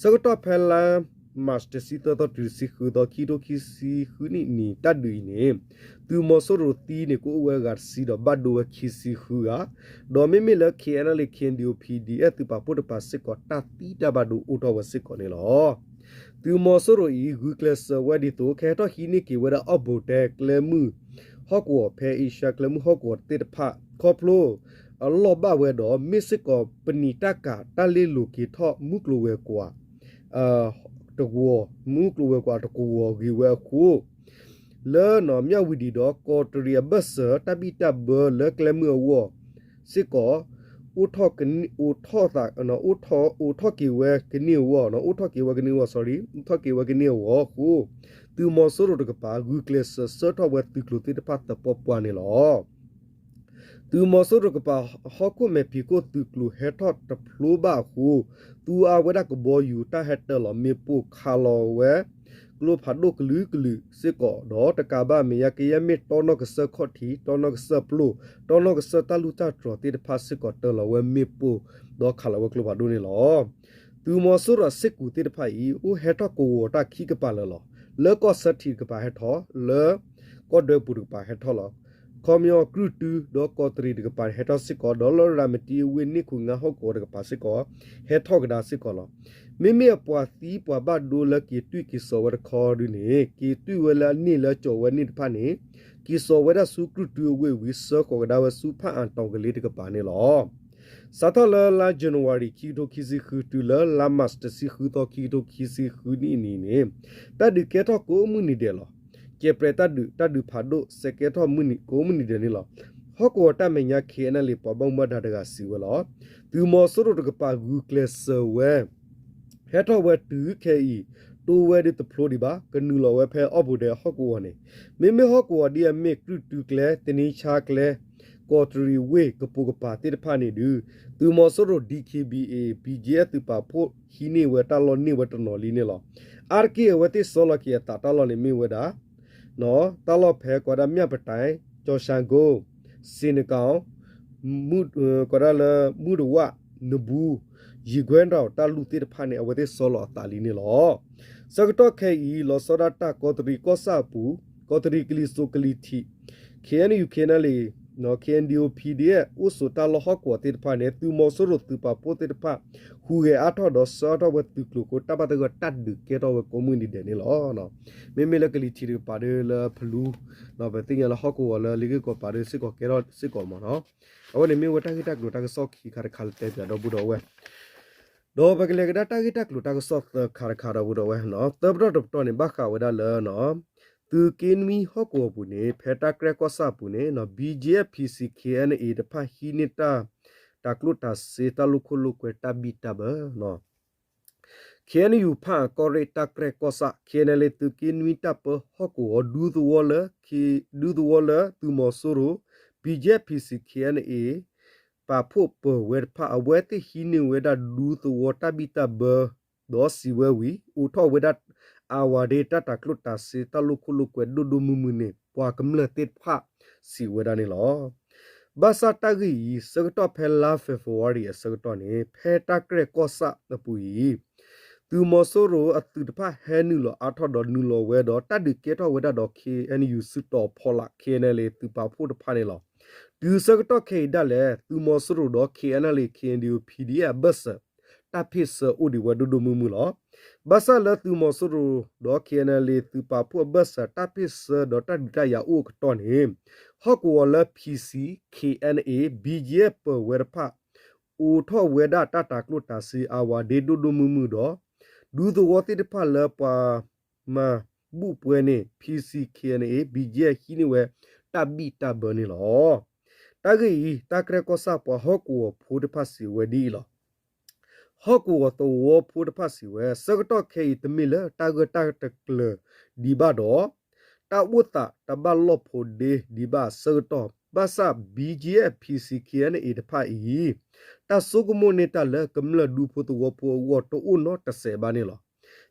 ဆၢကတီၢ်ဖဲလါမၢ်ၡး တဆံသၢသီတုၤတဆံဃုသီ ခံကထိခံဆံဃုနံၣ်နံၤ တၢ်ဒုးအံၤန့ၣ် သုးမီၤစိရိၤသံန့ၣ် ကအိၣ်ဝဲအဂၤတဆံဒီးဘၣ်ဒိဝဲခံဆံဃုဂၤ, ဒီးမ့မ့ၢ်လၢ ခ့ၣ်အဲၣ်အၣ်အၣ်လ်အ့ ခ့ၣ်အဲၣ်ယူၣ် ပီၣ်ဒီအၣ် သုးပာ်ဖှိၣ်တကပၤစ့ၢ်ကီး တၢ်သံတၢ်ဘၣ်ဒိအိၣ်ထီၣ်ဝဲစ့ၢ်ကီးန့ၣ်လီၤ. သုးမီၤစိရိၤအံၤ ဂုာ်ကျဲးစၢးဝဲဒ်သိး ကဟဲထီၣ်ဟံးန့ၢ်က့ၤဝဲဒၣ်အီၣ်ဘိးတဲကျဲမုၢ် ဟီၣ်ကဝီၤဖဲအ့ရှါကျဲမုၢ်ဟီၣ်ကဝီၤသ့ၣ်တဖၣ် ခီဖျိအလီၢ်ဘၣ်ဝဲဒီး မ့ၢ်စ့ၢ်ကီးပနံာ်တၢ်ကၤတၢ်လ့လိာ်က့ၤထီၣ်မုၢ်ကျိၤဝဲၤကွာ် တကဝီၤ မုၢ်ကျိၤဝဲၤကွာ်တကဝီၤဂ့ၤဝဲအဃိ လၢမၠၣ်ဝံၤဒံးဒီး ကီးတရံးအဘၢၣ်စၢၤ တၢ်ဘံၣ်တၢ်ဘၢလၢကျဲမုၢ်အဂီၢ်စ့ၢ်ကီး အိၣ်ထီၣ်က့ၤဝဲ အိၣ်ထီၣ်က့ၤဝဲကန့ၢ်အဂီၢ် အိၣ်ထီၣ်က့ၤဝဲကန့ၢ်အဂီၢ် sorry အိၣ်ထီၣ်က့ၤဝဲကန့ၢ်အဂီၢ်အဃိ သုးမီၤစိရိၤတကပၤ ဂုာ်ကျဲးစၢးဆှၢထီၣ်ဝဲသုးကျိၤသ့ၣ်တဖၣ်သပှၢ်ပှၢ်န့ၣ်လီၤ. သုးမီၤစိရိၤတကပၤ ဟီၣ်ခိၣ်မဲာ်ဖံးခိၣ်သုးကျိၤဟဲထီၣ်တဖျိဘၣ်အဃိ သူအါဝဲဒၣ်ကဘီယူၤတၢ်ဟဲတၢလီၤမ့ၣ်ပိၢ်ခးလီၤဝဲ ကျိဖးဒိၣ်ကလုာ်ကလုာ်စ့ၢ်ကီး ဒီးတကးဘၣ်မဲာ်ညါကယဲၢ်မ့ၢ်တီနီၢ်ကစၢၢ်ခီၣ်ထံး တီနီၢ်ကစၢၢ်ပျိၢ် တီနီၢ်ကစၢၢ်တၢ်လူၢ်တၢ်တြီၤသ့ၣ်တဖၣ်စ့ၢ်ကီး တၢလီၤဝဲမ့ၣ်ပိၢ် ဒီးခးလီၤဝဲကျိဖးဒိၣ်န့ၣ်လီၤ. သုးမီၤစိရိၤအစ့ၢ်ကီးသ့ၣ်တဖၣ်အံၤ အိၣ်ဟဲထီၣ်ကဝီၤတၢ်ခံကပၤလၢာ်လီၤ. လၢကီၢ်ဆၢထံးတကပၤဟဲထီၣ် လၢကီၢ်ဒွဲပူၤတကပၤဟဲထီၣ်လီၤ. ခီပညီကရူၢ်တုဒီးကီးတရံးတကပၤန့ၣ် ဟဲထီၣ်စ့ၢ်ကီး ဒီးလၢရၤမတံအဝ့ၢ် န့ၣ်ခူးငါဟီၣ်ကဝီၤတကပၤစ့ၢ်ကီး ဟဲထီၣ်ကဒါစ့ၢ်ကီးလီၤ. မ့မ့ၢ်အပှၤသံပှၤဘၣ်ဒိလၢက့ၤတွံၢ်က့ၤစိာ်ဝဲတခီဒုန့ၣ် က့ၤတွံၢ်ဝဲလၢအန့ၢ်လၢအကၠီၤဝဲန့ၣ်တဖၣ်န့ၣ် က့ၤစိာ်ဝဲဒၣ်ဆူကရူၢ်တုအဝ့ၢ်ဝံၤ ဆှၢဃီၤကဒါဝဲဆူဖၣ်အၣ်တီၤကလ့တကပၤန့ၣ်လီၤ. စးထီၣ်လၢလါယနူၤအါရံၤ ခံကထိခံဆံဃု တုၤလၢလါမၢ်ၡး တဆံဃုသီ ခံကထိခံဆံဃုနံၣ်အနံၤန့ၣ် တၢ်ဒုးကဲထီၣ်ကိးမုၢ်နံၤဒဲးလီၤ. ကဲးပြဲးတၢ်ဒုး တၢ်ဒုးဖးဒိၣ် စဲးကဲထီၣ်မုၢ်နံၤကိးမုၢ်နံၤဒဲးန့ၣ်လီၤ. ဟီၣ်ကဝီၤတၢ်မဲာ်ညါ ခ့ၣ်အဲၣ်အၣ်လ်အ့ ပှၤဘၣ်မူဘၣ်ဒါတဂၤစံးဝဲလီၤ. သုးမီၤစိရိၤတကပၤဂုာ်ကျဲးစၢးဝဲ ဟဲထီၣ်ဝဲတုၤခဲအံၤ တိဝဲဒၣ်တဖျိဒံးဘၣ် ကနုာ်လီၤဝဲဖဲအီၣ်ဘိးဒဲးဟီၣ်ကဝီၤန့ၣ် မ့မ့ၢ်ဟီၣ်ကဝီၤဒ်အမ့ၢ်ကရူၢ်တုကျဲ သန့ဆါကျဲ ကီးတရံးဝ့ၢ်ကပိာ်ကပၤသ့ၣ်တဖၣ်န့ၣ်ဒုး သုးမီၤစိရိၤ ဒံၣ်ခ့ၣ်ဘံၣ်အ့ၣ် ဘံၣ်ကၠ့အၣ်သုးပာ်ဖှိၣ်ဟံးန့ၢ်ဝဲတၢ်လီၢ်န့ၢ်ဝဲတနီၤလံန့ၣ်လီၤ. အါတက့ၢ်အဝဲသ့ၣ်ဆီလီၤက့ၤအသးတၢ်လီၢ်န့ၣ်မ့ၢ်ဝဲဒၣ် တၢ်လီၢ်ဖဲကိးဒၣ် မၠၣ်ပတၢၣ် ကၠီၤၡၣ်ကိ စ့ၣ်နကီၣ် ကိးဒၣ်လၢ မုၢ်တဝၣ် နဘူး ယံၤကွဲၢ်ဒီးတၢ်လူၢ်သ့ၣ်တဖၣ်န့ၣ် အဝဲသ့ၣ်ဆီလီၤအသးလံန့ၣ်လီၤ. ဆၢကတီၢ်ခဲအံၤ လီၤဆီဒၣ်တၢ် ကီးတရံးကီၢ်ဆၣ်အပူၤ ကီးတရံးကလံၤစိးကလံၤထံး K N U K N L A, K N D O P D F အိၣ်ဆိးတၢ်လီၢ်ဟီၣ်ကဝီၤသ့ၣ်တဖၣ်န့ၣ် သုးမီၤစိရိၤသုးပာ်ဖှိၣ်သ့ၣ်တဖၣ် ဟူးဂဲၤအါထီၣ်ဒီးဆှၢအါထီၣ်ဝဲသုးကျိၤအဃိ တၢ်ဘၣ်သဂၢၢ်တၢ်ဒုးကဲထီၣ်ဝဲကိးမုၢ်နံၤဒဲးန့ၣ်လီၤ. မ့မ့ၢ်လၢကလံၤထံးတကပၤဒီးလၢဖလူ ပသ့ၣ်ညါလၢဟီၣ်ကဝီၤလၢလ့က့ၢ်ကီးပၤဒီးစ့ၢ်ကီးကဲထီၣ်စ့ၢ်ကီးမ့ၢ်နီၤ. အဝဲန့ၣ်မ့ၢ်ဝဲတၢ်ဂ့ၢ်တၢ်ကျိၤတၢ်ကစီၣ်ခံခါတခါလၢတဲပၠးဒီပုၢ်ဒီဝဲၢ် ဒီးပကလဲၤကဒါတၢ်ဂ့ၢ်တၢ်ကျိၤတၢ်ကစီၣ်သၢခါတခါဒီပုၢ်ဒီဝဲၢ်, သၢပတီၢ်တပတီၢ်န့ၣ် ဘၣ်ဃးဝဲဒၣ်လၢ သုးက့နွံဟီၣ်ကဝီၤပူၤန့ၣ် ဖဲတၢ်ကြဲၢ်ကီၢ်ဆၣ်အပူၤန့ၣ် B G F P C K N A တဖၣ်ဟံးန့ၢ်တၢ် တၢ်ကျိၣ်တၢ်စ့တၢ်လိာ်ခိၣ်လိာ်ကွဲတၢ်ဘံၣ်တၢ်ဘၢ K N U ဖၣ်ကီၢ်ရ့ၣ်တၢ်ကြဲၢ်ကီၢ်ဆၣ် K N L A သုးက့နွံတၢ်ပၢဟီၣ်ကဝီၤ ဒူသဝီလၢ ဒူသဝီလၢသုးမီၤစိရိၤ B G F P C K N A ပာ်ဖှိၣ်ပၢၤဝဲတဖၣ် အဝဲသ့ၣ်ဟံးန့ၢ်ဝဲဒၣ်ဒူသဝီတၢ်ဘံၣ်တၢ်ဘၢ ဒီးစံးဝဲဝံၤ အိးထီၣ်ဝဲဒၣ် အဝၤဒ့တၢ်တၢ်ကျိၣ်တၢ်စ့တၢ်လိာ်ခိၣ်လိာ်ကွဲဒိၣ်ဒိၣ်မုၢ်မုၢ်န့ၣ် ပှၤကမျၢၢ်သ့ၣ်တဖၣ်စံးဝဲဒၣ်န့ၣ်လီၤ. ဘၣ်ဆၣ်တၢ်ဂ့ၢ်အံၤ ဆၢကတီၢ်ဖဲလါ February အဆၢကတီၢ်န့ၣ် ဖဲတၢ်ကြဲၢ်ကီၢ်ဆၣ်အပူၤအံၤ သုးမီၤစိရိၤအသုးတဖၣ်ဟဲနုာ်လီၤအါထီၣ်ဒီးနုာ်လီၤဝဲဒီးတၢ်ဒုးကဲထီၣ်ဝဲဒၣ်ဒီး K N U စုတီၤဖီလာ် K N L A သုးပာ်ဖှိၣ်တဖၣ်န့ၣ်လီၤ. တုၤဆၢကတီၢ်ခဲအံၤဒၣ်လဲာ် သုးမီၤစိရိၤဒီး K N L A K N D O P D F အဘၢၣ်စၢၤ တၢ်ဖ့ၣ်ဆၢအိၣ်ဒံးဝဲဒိၣ်ဒိၣ်မုၢ်မုၢ်လီၤ. ဘၣ်ဆၣ်လၢသုးမီၤစိရိၤဒီး K N L A သုးပာ်ဖှိၣ်အဘၢၣ်စၢၤတၢ်ဖ့ၣ်ဆၢဒီးတၢ်ဒုးတၢ်ယၤအိၣ်အကတီၢ်န့ၣ် ဟီၣ်ကဝီၤလၢ P C K N A B G F ပၢၤဝဲတဖၣ် အိးထီၣ်ဝဲဒၣ်တၢ်တၤကျိၣ်တၤစ့အဝၤဒ့ဒိၣ်ဒိၣ်မုၢ်မုၢ်ဒီး ဒူသဝီသ့ၣ်တဖၣ်လၢပှၤမၤဘူၣ်ပှဲၤန့ၣ် P C K N A B G F ဟံးန့ၢ်ဝဲတၢ်ဘံၣ်တၢ်ဘၢန့ၣ်လီၤ. တၢ်ဂ့ၢ်အံၤ တၢ်ကြဲၢ်ကီၢ်ဆၣ်ပှၤဟီၣ်ကဝီၤဖိတဖၣ်စံးဝဲဒ်အံၤလီၤ. ဟီၣ်ကဝီၤသဝီဖိတဖၣ်စံးဝဲ ဆၢကတီၢ်ခဲအံၤတမ့ၢ်လၢတၢ်ဂၢၢ်တၢ်ကျၢၤဒံးဘၣ်ဒီး တၢ်အိၣ်သးတဘၣ်လီၢ်ဖိးဒ့ဒံးဘၣ်အဆၢကတီၢ် ဘၣ်ဆၣ် B G F P C K N A တဖၣ်အံၤ တၢ်ဆိကမိၣ်န့ၢ်တၢ်လၢကမျၢၢ်ဒူဖိသဝီဖိအဂီၢ်တအိၣ်နီတစဲးဘၣ်န့ၣ်လီၤ.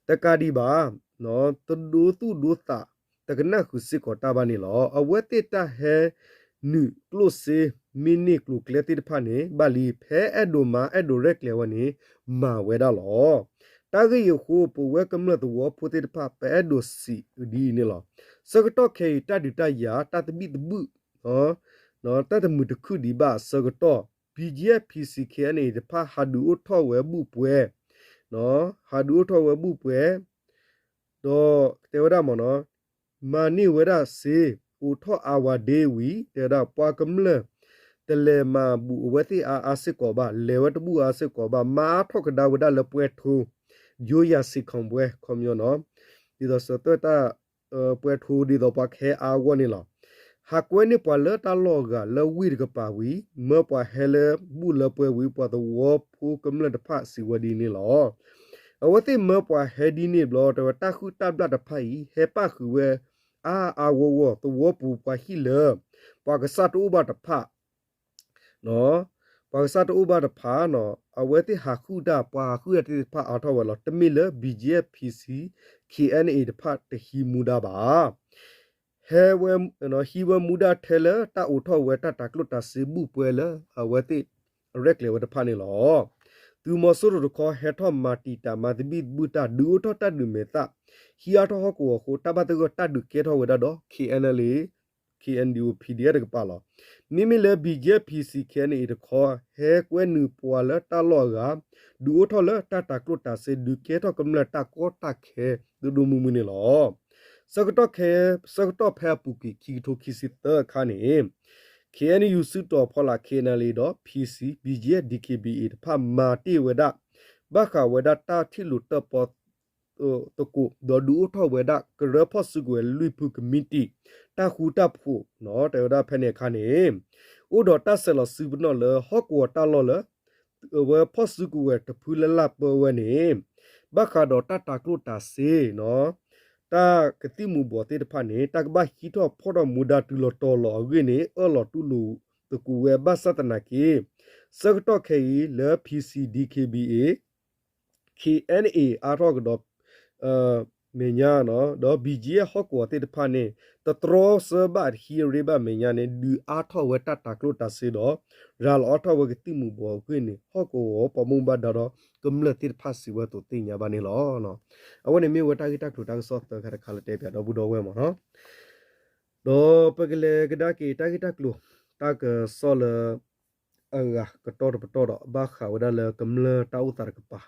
တကးဒံးဘၣ် တဒိသူၣ်ဒိသး တကနၣ်ဃုာ်စ့ၢ်ကီးတၢ်ဘၣ်န့ၣ်လီၤ. အဝဲသ့ၣ်တၢ်ဟဲနုာ်ကျိၣ်စ့ မ့ၢ်န့ၢ်ကျိၤကျဲသ့ၣ်တဖၣ်န့ၣ် ဘၣ်လံ ဖဲအဲၣ်ဒိးမၤအဲၣ်ဒိးရဲၣ်ကျဲၤဝဲန့ၣ် မၤဝဲဒၣ်လီၤ. တၢ်ဂ့ၢ်အံၤအဃိ ပဝဲကမျၢၢ်သဝီဖိသ့ၣ်တဖၣ် ပအဲၣ်ဒိးစံးဒ်အံၤန့ၣ်လီၤ. ဆၢကတီၢ်ခဲအံၤ တၢ်ဒုးတၢ်ယၤ တၢ်သဘံၣ်သဘုၣ် တၢ်တမုာ်တခုၣ်ဒံးဘၣ်အဆၢကတီၢ် B G F P C K N A တဖၣ် ဟးဒုးအိၣ်ထီၣ်ဝဲဘူၣ်ပှဲၤ ဟးဒုးအိၣ်ထီၣ်ဝဲဘူၣ်ပှဲၤ ဒီးတဲဝဲဒၣ်မ့ၢ်နီၤ မၤန့ၢ်ဝဲဒၣ်စ့ အိးထီၣ်အါဝၤဒ့ဝံၤ တဲဝဲဒၣ်ပှၤကမျၢၢ် တလဲၤမၤဘူၣ်အဝဲသ့ၣ်အါအါစ့ၢ်ကီးဘၣ် လဲၤဝဲတဘူၣ်အါစ့ၢ်ကီးဘၣ် မၤအါထီၣ်ကဒါဝဲဒၣ်လၢပှဲၤထိ ယိယၤစ့ၣ်ခီၣ်ဘှဲ ခီပညီနီၤ ဒ်သိးစၢၤသွဲၣ်တၢ် ပှဲၤထိဒ်သိးပှၤကဟဲအါအဂီၢ်န့ၣ်လီၤ. ဟးကွဲန့ၢ်ပှၤလၢတၢ်လီၢ်အဂၤလၢဝ့ၢ်တကပၤဝံၤ မၢပှၤဟဲလၢဘူၣ်လၢပှဲၤဝံၤ ပှၤသဝီဖိကမျၢၢ်တဖၣ်စံးဝဲဒ်န့ၣ်လီၤ. အဝဲသ့ၣ်မၢပှၤဟဲဒ်န့ၣ်ဘျီ တဲဝဲတၢ်ဟုၣ်တၢ်ဘျၣ်တဖၣ်အံၤ ဟဲပၣ်ဃုာ်ဝဲ အါအါဂီၢ်ဂီၢ် သဝီပူၤပှၤဟံၣ်လၢ ပှၤကစၢ်တအိၣ်ဘၣ်တဖၣ် ပှၤကစၢ်တအိၣ်ဘၣ်တဖၣ် အဝဲသ့ၣ်ဟးဟုၣ်တၢ် ပှၤဟးဟုၣ်တၢ်သ့ၣ်တဖၣ်အါထီၣ်ဝဲလီၤ. တမ့ၢ်လၢ B G F P C K N A တဖၣ်တဟံးမူဒါဘၣ်. ဟဲဝဲ ဟံးဝဲမူဒါထဲလၢတၢ်အိးထီၣ်ဝဲတၢ်တၤကျိၣ်တၤစ့ဘူၣ်ပှဲၤလၢ အဝဲသ့ၣ်အရဲၣ်ကျဲၤဝဲတဖၣ်န့ၣ်လီၤ. သုးမီၤစိရိၤတခီ ဟဲထီၣ်မၤတံာ်တာ်မၤသဘံၣ်သဘုၣ်တၢ် ဒုးအိၣ်ထီၣ်တၢ်ဒုးမဲာ်သၣ် ဟံးအါထီၣ်ဟီၣ်ကဝီၤအဃိ တၢ်ဘၣ်သဂၢၢ်တၢ်ဒုးကဲထီၣ်ဝဲဒၣ်ဒီး K N L A K N D O P D F တကပၤလီၤ. မ့မ့ၢ်လၢ B G F P C K N A တခီ ဟဲကွဲနုာ်ပှၤလၢတၢ်လီၢ်အဂၤ ဒုးအိၣ်ထီၣ်လၢတၢ်တၤကျိၣ်တၤစ့ ဒုးကဲထီၣ်ကမျၢၢ်တၢ်ကီတၢ်ခဲ ဒိၣ်ဒိၣ်မုၢ်မုၢ်န့ၣ်လီၤ. ဆၢကတီၢ်ခဲ ဆၢကတီၢ်ဖဲအပူၤကွံာ် ခံကထိခံဆံသၢအခါန့ၣ် K N U စုတီၤဖီလာ် K N L A ဒီး P C, B G F, D K B A တဖၣ်မၤတ့ၢ်ဝဲဒၣ် ဘၣ်ဃးဝဲဒၣ်တၢ်ထံၣ်လိာ်တၢၣ်ပီၣ် သကိး ဒီးဒုးအိၣ်ထီၣ်ဝဲဒၣ် ကရၢဖီၣ်စုကဝဲၤလွံၢ်ဖုကမံးတံာ် တၢ်ဃူတၢ်ဖိး တဲဝဲဒၣ်ဖဲန့ၣ်အခါန့ၣ် အိၣ်ဒီးတၢ်ဆဲးလီၤစုပနီၣ်လၢဟီၣ်ကဝီၤတၢ်လီၢ်လၢ အဝဲဖီၣ်စုကဝဲၤတဖုလၢလၢ်ပၢဝဲန့ၣ် ဘၣ်ဃးဒီးတၢ်တၤကျိၣ်တၤစ့ တၢ်ကသံၣ်မူၤဘှီးသ့ၣ်တဖၣ်န့ၣ် တၢ်ကဘၣ်ဟံးထီၣ်ဖီၣ်ထီၣ်မူဒါတုၤလီၤတီၤလီၤအဂ့ၢ်န့ၣ် အၢၣ်လီၤတူၢ်လိာ်သကိးဝဲဘၣ်ဆၣ်သနာ်က့ ဆၢကတီၢ်ခဲအံၤလၢ P C, D K B A, K N A အါထီၣ်ကဒီး မဲာ်ညါ ဒီး B G F ဟီၣ်ကဝီၤသ့ၣ်တဖၣ်န့ၣ် တတြီဆၢဘၣ်တဟံးအရ့ဘၣ်မဲာ်ညါန့ၣ် ဒုးအါထီၣ်ဝဲတၢ်တၤကျိၣ်တၤစ့ဒီး ရၤလီၤအါထီၣ်ဝဲကသံၣ်မူၤဘှီးအဂ့ၢ်န့ၣ် ဟီၣ်ကဝီၤပှၤဘၣ်မူဘၣ်ဒါဒီး ကမျၢၢ်သ့ၣ်တဖၣ်စံးဝဲအသိးသ့ၣ်ညါဘၣ်န့ၣ်လီၤ. အဝဲန့ၣ်မ့ၢ်ဝဲတၢ်ဂ့ၢ်တၢ်ကျိၤတၢ်ကစီၣ်သၢခါတခါလၢတဲပၠးဒီပုၢ်ဒီဝဲၢ်မ့ၢ်နီၤ. ဒီးပကလဲၤကဒါက့ၤတၢ်ဂ့ၢ်တၢ်ကျိၤ တၢ်ကစီၣ်လၢ အဂၤကတီၢ်တပတီၢ်ဒီး ဘၣ်ဃးဝဲဒၣ်လၢကမျၢၢ်တၢ်အိၣ်သးတကပၤ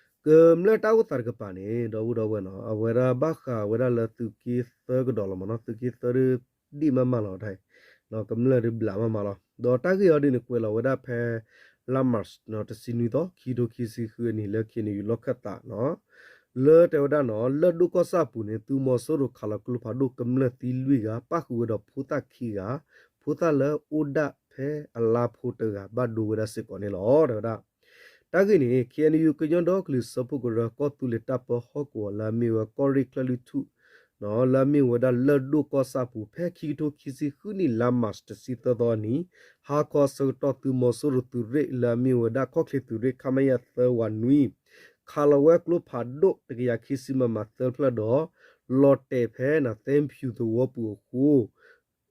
ကမျၢၢ်တၢ်အိၣ်သးတကပၤန့ၣ် ဒီပုၢ်ဒီဝဲၢ်နီၤ အဝဲဒၣ်ဘၣ်ဃးဝဲဒၣ်လၢသုးက့သၢကဒီးလီၤမ့ၢ်နီၤ, သုးက့သၢဒုးဒံၣ်မးမးလီၤတၢ်အံၤ, ကမျၢၢ်ဒုးဘျးမးမးလီၤ. ဒီးတၢ်ဂ့ၢ်အီၤဒုးန့ၣ် ကွဲးလီၤဝဲဒၣ်ဖဲ လါမၢ်ၡး တဆံနွံသီ ခံထိခံဆံဃုအနံၤ လၢ ခ့ၣ်အဲၣ်ယူၣ် လီၢ်ခၢၣ်သးနီၤ, လၢတဲဝဲဒၣ်နီၤ လၢၢ်ဒိၣ်ကီၢ်ဆၣ်ပူၤန့ၣ် သုးမီၤစိရိၤခးလီၤကျိဖးဒိၣ် ကမျၢၢ်သံလွံၢ်ဂၤ ပၣ်ဃုာ်ဝဲဒီးဖိသၣ်ခံဂၤ, ဖိသၣ်လၢအိၣ်ဒၣ်ဖဲအလါဖိတဂၤ ဘၣ်ဒိဝဲဒၣ်စ့ၢ်ကီးန့ၣ်လီၤ တဲဝဲဒၣ်. တၢ်ဂ့ၢ်န့ၣ် ခ့ၣ်အဲၣ်ယူၣ် ကညီဒီကလုာ်စၢဖှိၣ်ကရၢ ကီၢ်သူလ့ၤတၢ်ပၢဟီၣ်ကဝီၤလၢအမ့ၢ်ဝဲ ကီၢ်ရ့ၣ်ချၢၣ်လွံၢ်ထူၣ် လၢအမ့ၢ်ဝဲဒၣ်လၢၢ်ဒိၣ်ကီၢ်ဆၣ်ပူၤ ဖဲခံကထိခံဆံဃုနံၣ် လါမၢ်ၡး တဆံသၢသီအနံၤ, ဟါခီဆၢကတီၢ် သုးမီၤစိရိၤသုးရ့ၣ်လၢအမ့ၢ်ဝဲဒၣ် ခီၣ်ချ့သုးရ့ၣ် ခမရ သၢဝးနွံ ခးလီၤဝဲကျိဖးဒိၣ် တကယၤခံဆံ မမ သၢဖျၢၣ်ဒီး လီၤတဲာ်ဖဲ သဲဖၠူၤသဝီပူၤအဃိ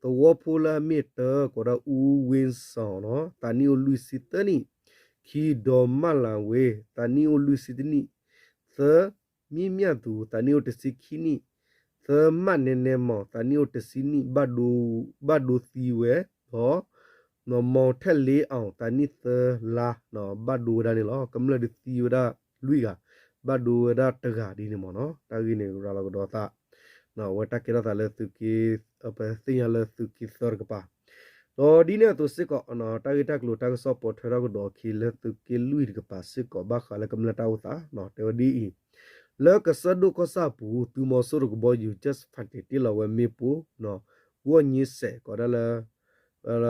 သဝီဖိလၢအမ့ၢ်တၢ ကိးဒၣ် အူဝ့စီၤ သးနံၣ်အိၣ်လွံၢ်ဆံသၢနံၣ်, ခံ ဒီးမၣ်လၤဝ့ သးနံၣ်အိၣ်လွံၢ်ဆံတနံၣ်, သၢ မံမၠၣ်သူၤ သးနံၣ်အိၣ်တဆံခံနံၣ်, သၢ မၣ်နဲနဲမီၤ သးနံၣ်အိၣ်တဆံနံၣ် ဘၣ်ဒိသံဝဲဒီး နီၢ်မီၤထဲလ့အီၤ သးနံၣ်သၢလါ ဘၣ်ဒိဝဲဒၣ်န့ၣ်လီၤ. ကမျၢၢ်ဒုးသံဝဲဒၣ်လွံၢ်ဂၤ, ဘၣ်ဒိဝဲဒၣ်တဂၤဒ်န့ၣ်မ့ၢ်နီၤ. တၢ်ဂ့ၢ်န့ၣ်ရၤလီၤကဒီးသး အဝဲတၢ်ကဲထီၣ်သးလၢသုးက့ ပသ့ၣ်ညါလၢသုးက့သၢတကပၤ ဒီးဒ်န့ၣ်အသိးစ့ၢ်ကီး တၢ်ဂ့ၢ်တၢ်ကျိၤတၢ်ကစီၣ်ပိာ်ထွဲထီၣ်ကဒီးအခံလၢသုးက့လွံၢ်တကပၤစ့ၢ်ကီး ဘၣ်ဃးလၢကမျၢၢ်တၢ်အိၣ်သး တဲဝဲဒ်အံၤ, လၢကစၢၢ်ဒိၣ်ကီၢ်ဆၣ်အပူၤ သုးမီၤစိရိၤကဘီယူၤ Jet Fighter တ့ၢ်လီၤဝဲမ့ၣ်ပိၢ် ဂီၢ်ည့စဲး ကိးဒၣ်လၢ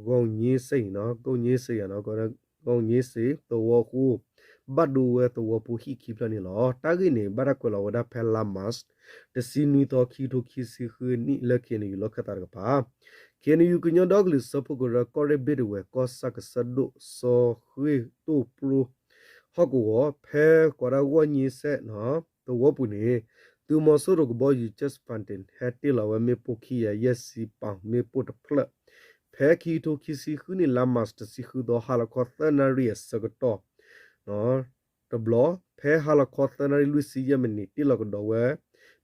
ဂီၢ်ည့စဲးအံၤနီၤ ဂီၢ်ည့စဲးယၤနီၤ ဂီၢ်ည့စဲးသဝီအဃိ ဘၣ်ဒိဝဲသဝီဖိဟံၣ်ခံဖျၢၣ်န့ၣ်လီၤ. တၢ်ဂ့ၢ်န့ၣ် ဘၣ်တၢ်ကွဲးလီၤဝဲဒၣ်ဖဲလါမၢ်ၡး တဆံနွံသီ ခံကထိခံဆံဃုနံၣ် လၢ ခ့ၣ်အဲၣ်ယူၣ် လီၢ်ခၢၣ်သးတကပၤ ခ့ၣ်အဲၣ်ယူၣ် ကညီဒီကလုာ်စၢဖှိၣ်ကရၢ ကီၢ်ရ့ၣ်ဘ့ၣ်တဝဲၢ် ကီၢ်ဆၣ်ကစၢၢ်ဒိၣ် စီၤဃ့ၢ်တိၣ်ပြိ ဟီၣ်ကဝီၤ ဖဲကိးဒၣ်ဂီၢ်ည့စဲး သဝီပူၤန့ၣ် သုးမီၤစိရိၤကဘီယူၤ Jet Fighter ဟဲတ့ၢ်လီၤဝဲမ့ၣ်ပိၢ်ခံကယၤယဲၢ်ဆံပီၣ် မ့ၣ်ပိၢ်တဖျၢၣ် ဖဲခံကထိခံဆံဃုနံၣ် လါမၢ်ၡး တဆံဃုသီ ဟါလီၤခီသၢနၣ်ရံၣ်အဆၢကတီၢ် တဘျီ ဖဲဟါလီၤခီသၢနၣ်ရံၣ်လွံၢ်ဆံယဲၢ်မံးနံး တ့ၢ်လီၤကဒီးဝဲ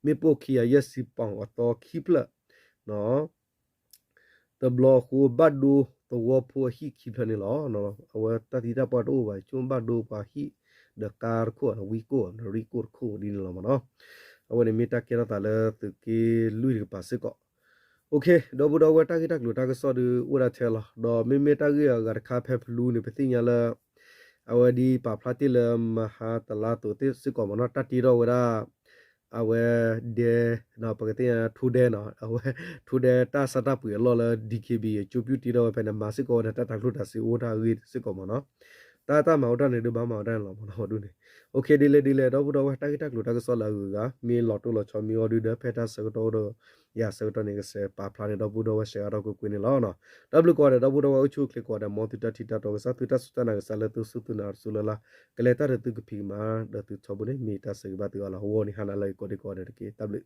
မ့ၣ်ပိၢ်ခံကယၤယဲၢ်ဆံပီၣ်အသီခံဖျၢၣ် တဘျီအဃိ ဘၣ်ဒိသဝီဖိအဟံၣ်ခံဖျၢၣ်န့ၣ်လီၤ. အဝဲတၢ်သံတၢ်ပှၢ်တအိၣ်ဘၣ် ဆိကမိၣ်ဘၣ်ဒိပှၤဟံၣ် ဒီးကါတခိၣ် ဝံကိၣ် ရံကိၣ်တခိၣ်ဒ်န့ၣ်လီၤမ့ၢ်နီၤ. အဝဲန့ၣ်မ့ၢ်တၢ်ကဲထီၣ်သးလၢသုးက့လွံၢ်တကပၤစ့ၢ်ကီး ဒီပုၢ်ဒီဝဲၢ် တၢ်ဂ့ၢ်တၢ်ကျိၤတၢ်ကစီၣ်ဒုးအိၣ်ဒၣ်ထဲလီၤ. ဒီးမ့မ့ၢ်တၢ်ဂ့ၢ်အဂၤတခါဖဲဖလူန့ၣ် ပသ့ၣ်ညါလၢ အဝဲဒ်ပာ်ဖျါတ့ၢ်လၢမဟါတလါအသိးသ့ၣ်စ့ၢ်ကီးမ့ၢ်နီၤ တၢ်တ့ထီၣ်ဝဲဒၣ် အဝဲဒဲ ပကသ့ၣ်ညါ ထိဒဲနီၤ အဝဲ ထိဒဲတၢ်ဆါတၢ်ပှ့ၤအလီၢ်လၢ DKBA ကၠိပျုၢ်တ့ထီၣ်ဝဲဖဲန့ၣ် မၤစ့ၢ်ကီးဝဲဒၣ်တၢ်တၤကျိၣ်တၤစ့အိၣ်တၢ်အဂ့ၢ်စ့ၢ်ကီးမ့ၢ်နီၤ. တၢ်တၢ်မၤအိၣ်တၢ်န့ၣ်ဒုးဘၣ်မၤဝဲဒၣ်န့ၣ်လီၤမ့ၢ်နီၤ ဒ်န့ၣ် ဒ်လဲၣ်ဒ်လဲၣ် ဒီပုၢ်ဒီဝဲၢ် တၢ်ဂ့ၢ်တၢ်ကျိၤတၢ်ကစီၣ်လၢအဂုၤအဂၤ မ့ၢ်လီၤတိၢ်လီၤဆီမ့ၢ်အီၤဒုဒီး ဖဲတၢ်ဆၢကတီၢ်အိၣ်ဒီး ယၤဆၢကတီၢ်န့ၣ် ကစဲးပာ်ဖျါန့ၣ် ဒီပုၢ်ဒီဝဲၢ် ရှဲဂၤထီၣ်ကွ့ၢ်ကွ့ၢ်န့ၣ်လီၤ. တၢ်ဘျုးကိးဂၤဒဲး ဒီပုၢ်ဒီဝဲၢ် အိၣ်ဆူၣ်အိၣ်ချ့ကိးဂၤဒဲး မ်သုတၢ်ထံၣ်တၢ်တီကစၢ် သုတၢ်စူၢ်တၢ်နာ်ကစၢ်လၢသုစူၢ်သုနာ်တစူၢ်လၢ်လၢ် ကလဲၤတၢ်ဒီးသုကဖံးကမၤ ဒီးသုထီဘိန့ၣ် မ့ၢ်တၢ်ဆၢဂ့ၤဘၣ်သုအါလီၤ. အဂီၢ်န့ၣ် ဟါနၤလၢအဂ့ၤကိးဒံကိးဂၤဒဲးတက့ၢ်. တၢ်ဘျုး